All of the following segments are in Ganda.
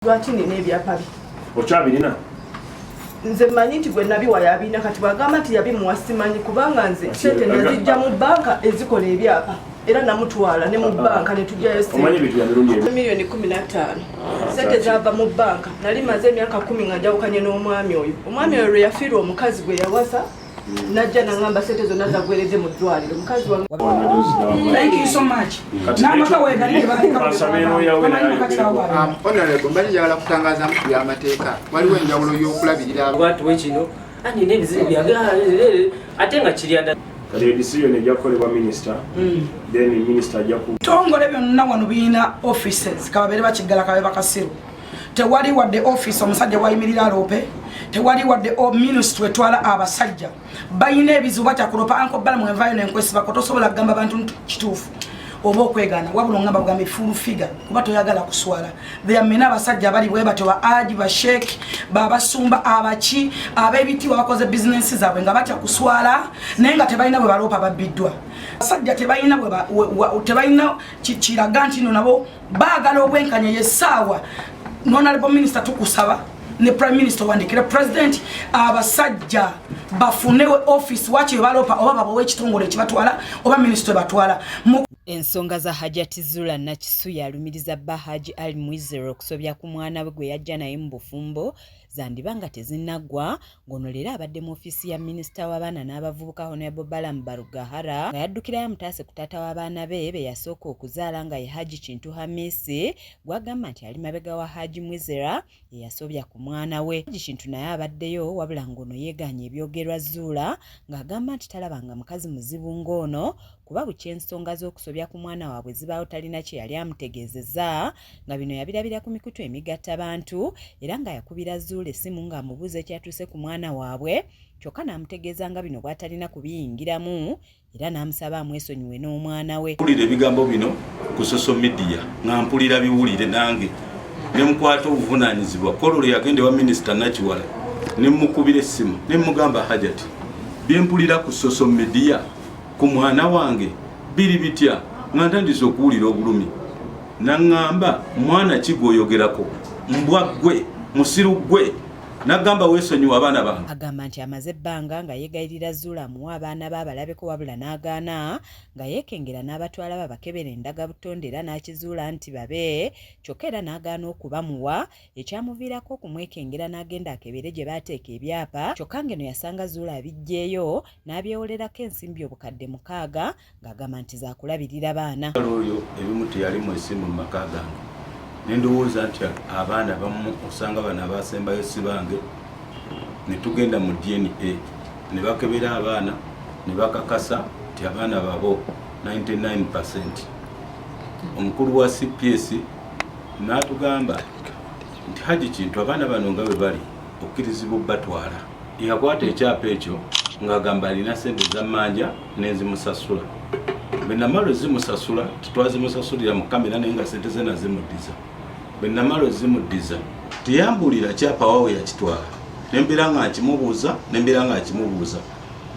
Lwaki nina ebyapa bye? Okyabirina? Nze mmanyi nti gwe nabiwa yabirina. Kati bwagamba nti yabimuwa, simanyi, kubanga nze sente nazijja mu banka ezikola ebyapa, era namutwala ne mu banka ne tujjayo. Omanyi ebintu bya mirundi emi. Miliyoni 15, sente zava mu banka. Nali maze emyaka 10 nga njawukanye n'omwami oyo. Omwami oyo lwe yafiirwa omukazi gwe yawasa, najja naŋŋamba sente zonna zagweredde mu ddwaliro. Mukazi wange. Thank you so much. N'amaka wegali. Honorable, mbadde njagala kutangaazamu ku byamateeka. Waliwo enjawulo y'okulabirira Bwatuwe kino nina ebizibu byange, ate nga kiryanda. Kati eyo decision ejja kukolebwa minisita, then minisita ajja ku Bitongole byonna wano birina offices, kababeere bakiggala, kabe bakasiru. Tewali wadde office omusajja wayimirira aloope. Tewali wadde ministry etwala abasajja balina ebizibu batyakulopa. Uncle Balaam, envayo nenkwesibako, tosobola kugamba bantu nti kituufu oba okwegaana, wabula ongamba bugambe full figure, kuba toyagala kuswala. There mena abasajja abali bwe batyo, ba aji, basheek, babasumba, abaki ab'ebitiibwa, bakoze bizinensi zaabwe nga batya kuswala, naye nga tebalina bwe baloopa babbiddwa. Abasajja tebalina bwe tebalina kiraga nti no nabo baagala obwenkanya. Yessaawa, honorable minister, tukusaba ne prime minister owandikire president, abasajja bafune office waki webaloopa, oba babawe ekitongole ekibatwala, oba minisitule batwala. Ensonga za Hajati Zula Nakisuya alumiriza bba Haji Ali Mwizero okusobya ku mwana we gwe yajja naye mu bufumbo zandiba nga tezinnaggwa, ng'ono leero abadde mu ofiisi ya minisita w'abaana n'abavubuka, Honorable Balaam Barugahara, nga yaddukirayo amutaase ku taata w'abaana be be yasooka okuzaala, nga ye Haji Kintu Hamisi, gw'agamba nti ali mabega wa Haji Mwizera eyasobya ku mwana we. Haji Kintu naye abaddeyo, wabula ng'ono yeegaanye ebyogerwa Zuula, ng'agamba nti talabanga mukazi muzibu ng'ono, kuba bukya ensonga z'okusobya ku mwana waabwe zibaawo talina kye yali amutegeezezza, nga bino yabirabira ku mikutu emigatta bantu, era nga yakubira Zuula essimu ng'amubuuza ekyatuuse ku mwana waabwe, kyokka n'amutegeeza nga bino bw'atalina kubiyingiramu, era n'amusaba amwesonyiwe n'omwana we. Mpulira ebigambo bino ku social media, nga mpulira biwulire nange nemukwata obuvunaanyizibwa. Kololo yagenda ewa minisita Nakiwala, nemukubira essimu, nemugamba, "Hajati, byempulira ku social media ku mwana wange biri bitya?" Nga ntandise okuwulira obulumi. Naŋŋamba, "Mwana ki gwoyogerako? Mbwa ggwe, musiru ggwe." Nagamba, "Weesonyiwa abaana bange." Agamba nti amaze ebbanga nga yeegayirira Zuula amuwe abaana be abalabeko, wabula n'agaana, nga yeekengera n'abatwala babakebera endagabutonde era n'akizuula nti babe, kyokka era n'agaana okubamuwa, ekyamuviirako okumwekengera n'agenda akebere gye baateeka ebyapa, kyokka ng'eno yasanga Zuula abiggyeeyo n'abyewolerako ensimbi 6000, ng'agamba nti zaakulabirira baana. Oyo ebimu teyali mwesimu mu maka gange, nendowooza nti abaana bamu osanga bano abasembayo si bange. Ne tugenda mu DNA ne bakebera abaana ne bakakasa nti abaana babo 99. Omukulu wa CPS n'atugamba nti, "Haji Kintu, abaana bano nga bwe bali, okkirizibwa obbatwala." Yakwata ekyapa ekyo ng'agamba alina sente zammanja, nenzimusasula. Bwe namala ozimusasula, tetwazimusasulira mu kamera, naye nga sente ze nazimuddiza. Bwe namala ozimuddiza, teyambuulira kyapa waawe yakitwala. Nembeera nga nkimubuuza, nembeera nga nkimubuuza.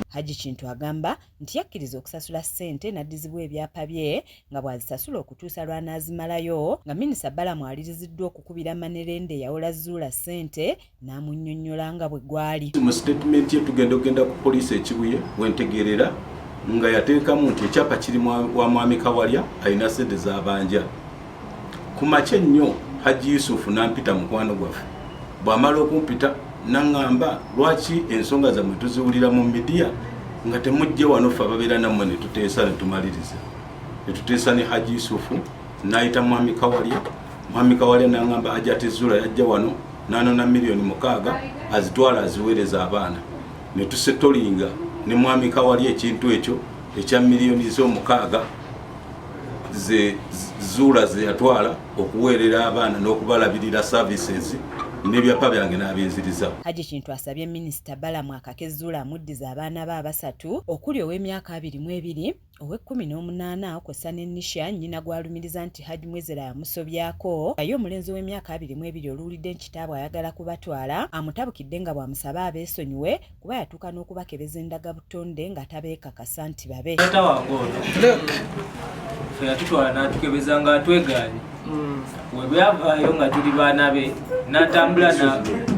Haji Kintu agamba nti yakkiriza okusasula ssente n'addizibwa ebyapa bye, nga bw'azisasula okutuusa lw'anaazimalayo, nga minisita Balaam aliriziddwa okukubira Manerende eyawola Zuula ssente n'amunnyonnyola nga bwe gwali. Mu sitatimenti ye tugenda okugenda ku poliisi Ekibuye, wentegeerera nga yateekamu nti ekyapa kiri wa mwami Kawalya, alina sente z'abanja. Ku makya ennyo Haji Yusufu nampita, mukwano gwaffe. Bw'amala okumpita naŋŋamba, "Lwaki ensonga zammwe tuziwulira mu media nga temujje wano ffe ababeera nammwe ne tuteesa ne tumaliriza?" Ne tuteesa ne Haji Yusufu, n'ayita mwami Kawalya. Mwami Kawalya naŋŋamba, "Hajati Zula yajja wano n'anona miliyoni 6, azitwala aziweereza abaana." Ne tusetolinga ne mwami Kawalya ekintu ekyo ekya miliyoni z'omukaaga ze Zuula ze yatwala okuweerera abaana n'okubalabirira services. N'ebyapa byange n'abinziriza. Haji Kintu asabye Minisita Balamu akake Zuula amuddize abaana be abasatu okuli ow'emyaka 22, ow'e18 kw'ossa ne Nisha nnyina gw'alumiriza nti Haji Mwizera yamusobyako. Nga ye omulenzi ow'emyaka 22 oluwulidde nti kitaabwe ayagala kubatwala amutabukidde nga bw'amusaba abeesonyiwe kuba yatuuka n'okubakebeza endagabutonde nga tabeekakasa nti babe. Taata wange ono ffe yatutwala n'atukebeza nga atwegaanye, we byavaayo nga tuli baana be, n'atambula n'agenda,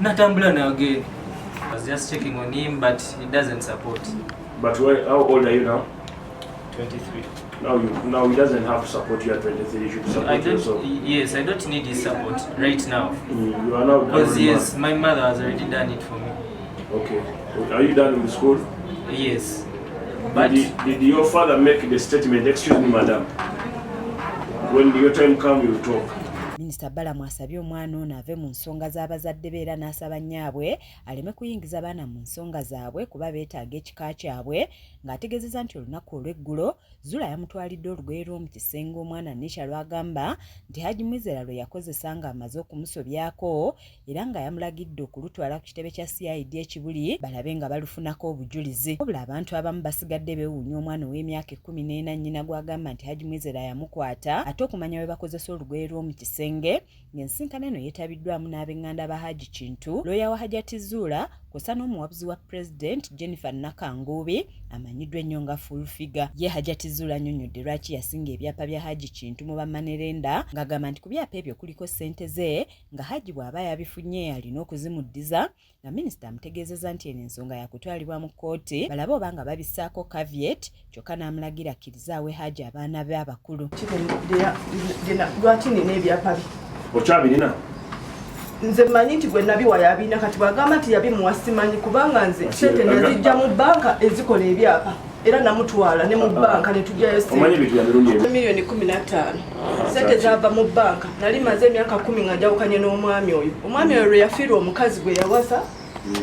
n'atambula n'agenda. I was just checking on him, but he doesn't support. But how old are you now? 23. Now he doesn't have to support you at 23. You should support I don't, yourself. Yes, I don't need his support right now. You are now Because grown yes, man. my mother has already done it for me. Okay. Are you done with school? Yes. But Did your father make the statement, excuse me, madam, when your time comes, you talk? Minisita Balamu asabye omwana ono ave mu nsonga z'abazadde be era n'asaba nnyaabwe aleme kuyingiza baana mu nsonga zaabwe kuba beetaaga ekika kyabwe, ng'ategeezezza nti olunaku olw'eggulo Zula yamutwalidde olugoye lw'omu kisenge omwana Nisha lw'agamba nti Haji Mwizera lwe yakozesa ng'amaze okumusobyako era nga yamulagidde okulutwala ku kitebe kya CID e Kibuli balabe nga balufunako obujulizi. Wabula abantu abamu basigadde beewuunya omwana ow'emyaka 14 nnyina gw'agamba nti Haji Mwizera yamukwata ate okumanya we bakozesa olugoye lw'omu kisenge. Ng'ensinkano eno yeetabiddwamu n'ab'eŋŋanda ba Haji Kintu, looya wa Hajati Zuula kw'ossa n'omuwabuzi wa Pulezidenti Jennifer Nakanguubi amanyiddwa ennyo nga Full Figure. Ye Hajati Zuula annyonnyodde lwaki yasinga ebyapa bya Haji Kintu mu bamanerenda, ng'agamba nti ku byapa ebyo kuliko ssente ze nga Haji bw'aba yabifunye alina okuzimuddiza, nga minisita amutegeezezza nti eno ensonga yakutwalibwa mu kkooti balabe oba nga babissaako caveat, kyokka n'amulagira akkirize awe Haji abaana be abakulu. Lwaki nina ebyapa bye? Okyabirina? Nze mmanyi nti gwe nabiwa yabirina. Kati bw'agamba nti yabimuwa simanyi, kubanga nze sente nazijja mu banka ezikola ebyapa era namutwala ne mu banka ne tujjayo. Omanyi ebintu bya mirundi ebyo. Miliyoni 15 sente zava mu banka. Nali maze emyaka 10 nga njawukanye n'omwami oyo. Omwami oyo lwe yafiirwa omukazi gwe yawasa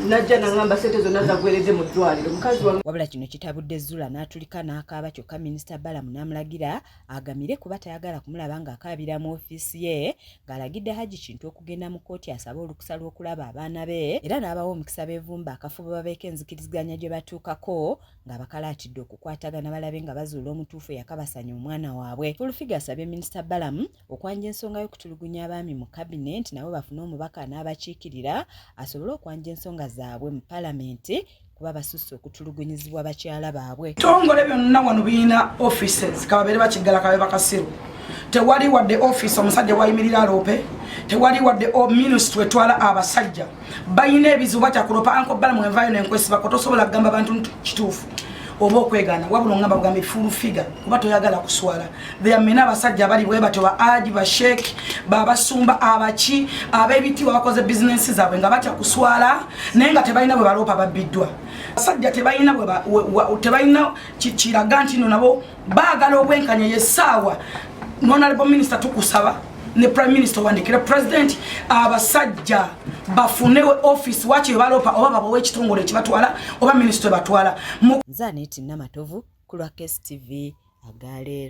najja naŋŋamba sente zonna zagweredde mu ddwaliro, omukazi wange. Wabula kino kitabudde Zula n'atulika n'akaaba, kyokka Minisita Balamu n'amulagira agamire kuba tayagala kumulaba ng'akaabira mu ofiisi ye, ng'alagidde Haji Kintu okugenda mu kkooti asabe olukusa lw'okulaba abaana be era n'abawa omukisa beevumba akafubo babeeko enzikiriziganya gye batuukako, ng'abakalaatidde okukwatagana balabe nga bazuula omutuufu eyakabasanya omwana waabwe. Full Figure asabye Minisita Balamu okwanja ensonga y'okutulugunya abaami mu kabinenti nabo bafune omubaka anaabakiikirira asobole okwanja ensonga zaabwe mu palamenti kuba basusse okutulugunyizibwa bakyala baabwe. Bitongole byonna wano birina offices, kababeere bakiggala kabe bakasiru, tewali wadde office omusajja wayimirira aloope, tewali wadde ministry etwala abasajja. Balina ebizibu batya kulopa. Uncle Balamu, envayo nenkwesibako, tosobola kugamba bantu nti kituufu oba okwegaana, wabula ongamba bugambe full figure kuba toyagala kuswala. There mena abasajja abali bwe batyo, ba aji, ba sheikh, babasumba, abaki ab'ebitiibwa bakoze bizinensi zaabwe nga batya kuswala, naye nga tebalina bwe baloopa babbiddwa. Abasajja tebalina bwe tebalina kiraga nti no nabo baagala obwenkanya. Yessaawa, honorable minister, tukusaba ne prime minister owandikire president, abasajja bafunewe office waki webaloopa oba babawe ekitongole ekibatwala oba minisitule batwala. Nze Aneti Namatovu ku lwa KSTV agaleero.